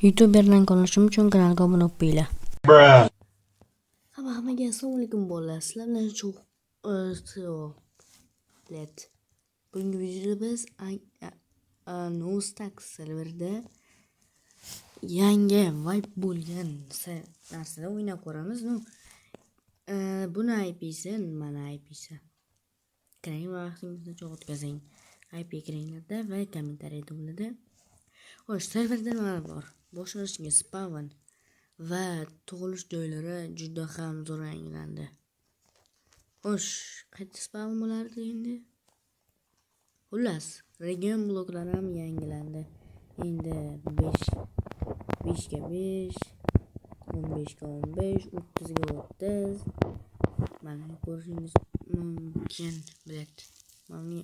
Youtuberdan olishim uchun kanalga obuna bo'linglar. Bruh. Hamma hammaga assalomu alaykum, bolalar. Sizlar bilan shu let. Bugungi videoda biz No Stacks serverida yangi wipe bo'lgan narsada o'ynab ko'ramiz. Ну, buni IP'si, mana IP'si. Kiring va vaqtingizni cho'g' o'tkazing. IP kiringlarda va kommentariyada bo'ladi. Xo'sh, serverda nimalar bor? Boshlanishga spawn va tug'ilish joylari juda ham zo'r yangilandi. Xo'sh, qayerda spawn bo'lardi endi? Xullas, region bloklari ham yangilandi. Endi 5 5 ga 5, 15 ga 15, 30 ga 30. Mana, ko'rishingiz mumkin, блядь. Mana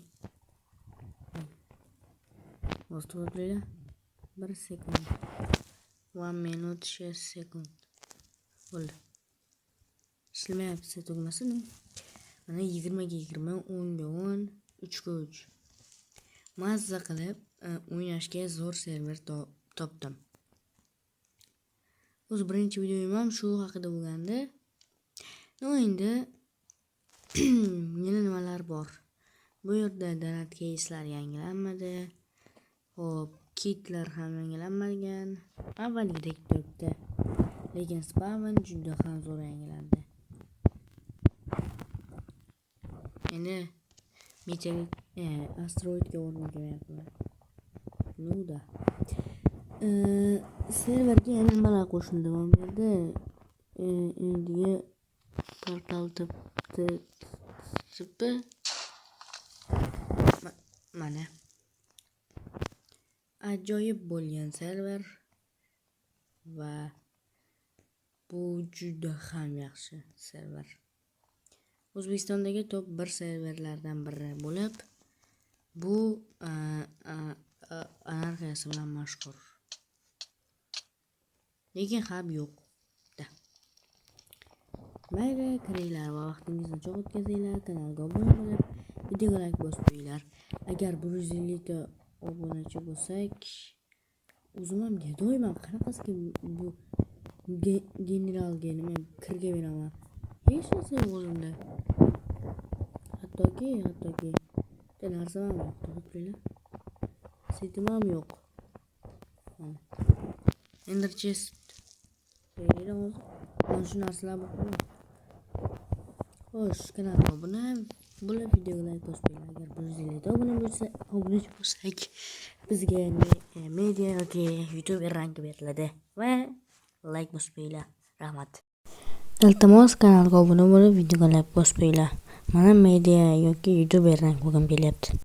hozir, to'g'ri, 1 sekund. 1 minut 6 sekund. Bo'ldi. Ishlamayapti tugmasi. Mana, 20 ga 20, 10 ga 10, 3 ga 3. Mazza qilib o'ynashga zo'r server topdim. O'zi birinchi videoyim ham shu haqida bo'lgandi. Ну, endi yana nimalar bor? Bu yerda donat keyslar yangilanmadi. Xo'p, kitlar ham yangilanmagan. Avvalgidek turibdi. Lekin spawn juda ham zo'r yangilandi. Endi meteorit, asteroidga o'rni kelyapti. Ну да. Serverga yana nimalar qo'shildi mana bu yerda? Endigi portal tipi mana. Ajoyib bo'lgan server va bu juda ham yaxshi server. O'zbekistondagi top 1 serverlardan biri bo'lib, bu anarxiyasi bilan mashhur. Lekin hub yo'q. Da. Mayli, kiringlar va vaqtingizni cho'g' o'tkazinglar, kanalga obuna bo'lib, videoga like bosib qo'yinglar. Agar 150 ta obunachi bo'lsak, o'zim ham gadoyman, qanaqasiga bu generalga nima kirga beraman? Hech narsa yo'q o'zimda. Hattoki bitta narsam ham yo'q, to'g'ri turinglar. Setim ham yo'q. Mana. Ender chest. Beringlar hozir. Mana shu narsalar bor. Xo'sh, kanalga obuna bo'lib, videoga like bosib qo'yinglar. Agar 150 ta obuna bo'lsa, obunachi bo'lsak, bizga media yoki youtuber rangi beriladi va like bosib qo'yinglar. Rahmat. Iltimos, kanalga obuna bo'lib, videoga like bosib qo'yinglar. Mana, media yoki youtuber rang bo'lgim kelyapti.